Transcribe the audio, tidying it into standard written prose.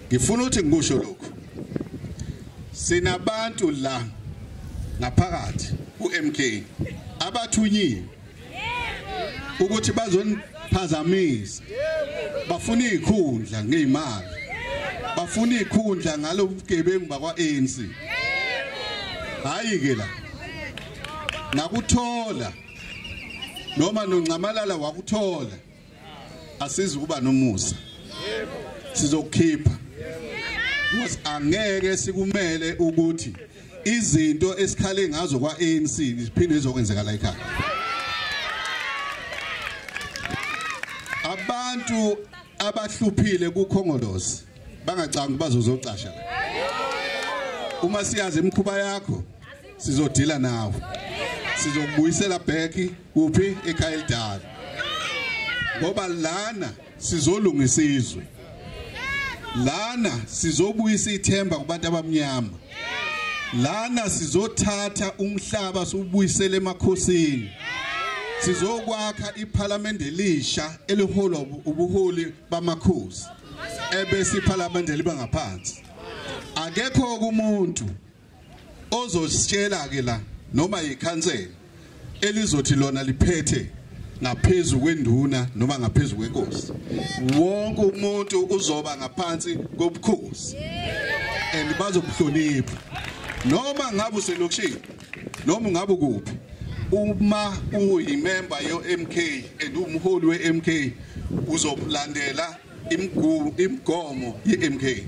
Ngifuna ukuthi ngikusho lokhu, sinabantu la ngaphakathi ku-MK abathunyiwe ukuthi bazoniphazamisa, bafuna izikhundla ngezimali, bafuna izikhundla ngalobugebengu bakwa-ANC. Hayi ke la nakuthola noma noNxamalala wakuthola, asizukuba nomusa, sizokukhipha. Because angeke sikumele ukuthi izinto esikhale ngazo kwa-ANC ziphinde zizokwenzeka la ekhaya. Abantu abahluphile kuKhongolose bangacanga bazozocasha la. Uma siyazi imikhuba yakho sizodila nawe, sizokubuyisela back kuphi ekhaya elidala, ngoba lana sizolungisa izwe, lana sizobuyisa ithemba kubantu abamnyama, lana sizothatha umhlaba siwubuyisele emakhosini, sizokwakha iphalamende elisha eliholwa ubuholi bamakhosi ebese iphalamende liba ngaphansi. Akekho umuntu ozositshela ke la noma yikhansela elizothi lona liphethe ngaphezulu kwenduna noma ngaphezulu kwenkosi. Wonke umuntu uzoba ngaphansi kobukhosi and bazobuhlonipha, noma ngabe uselokishini noma ngabe ukuphi. Uma uyimember yo-MK and umholi we-MK uzolandela imigomo ye-MK.